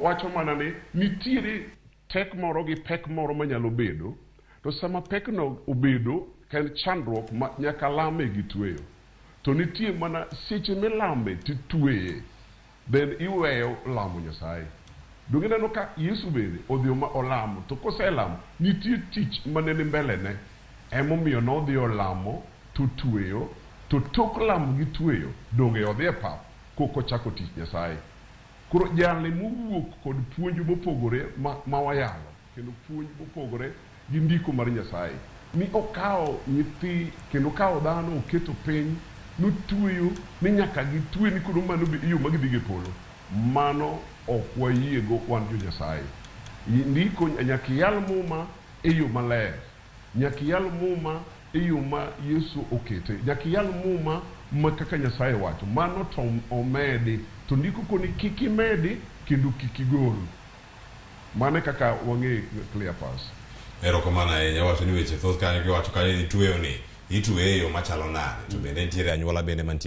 wacho mana ni nitiere tek moro gi pek moro manyalo bedo, to sama pekno obedo ka en chandruok ma nyaka lame gi tweyo. To nitie mana seche milame titweye, then iweyo lamo Nyasaye. Donge ineno ka Yesu bende odhi ma olamo, to koselamo, nitie tich mane ni mbele ne. Emomiyo nodhi olamo to tweyo, to tok lamo gi tweyo, donge odhi e pap kokochako tich Nyasaye. Koro jalni mowuok kod puonj mopogore ma, ma wayalo, kendo puonj mopogore gi ndiko mar Nyasaye, ni okawo nyithi kendo okawo dhano oketo piny notweyo ni nyaka gitwe ni koro mano be yo ma gidhigo e polo. Mano ok wayiego wan jo Nyasaye. Ndiko nyaka iyal muma e yo maler. Nyaka iyal muma e yo ma Yesu okete. Nyaka iyal muma ma kaka Nyasaye wacho. Mano to omedi. To ndiko koni kik imedi kendo kik igol. Mano e kaka wang'e Cleopas. Erokamano ahinya. Iwacho ni weche thoth kanyo kiwacho kanyo ni tweyo ni itweye e yo machalo nade to bende nitiere anyuola bende mantie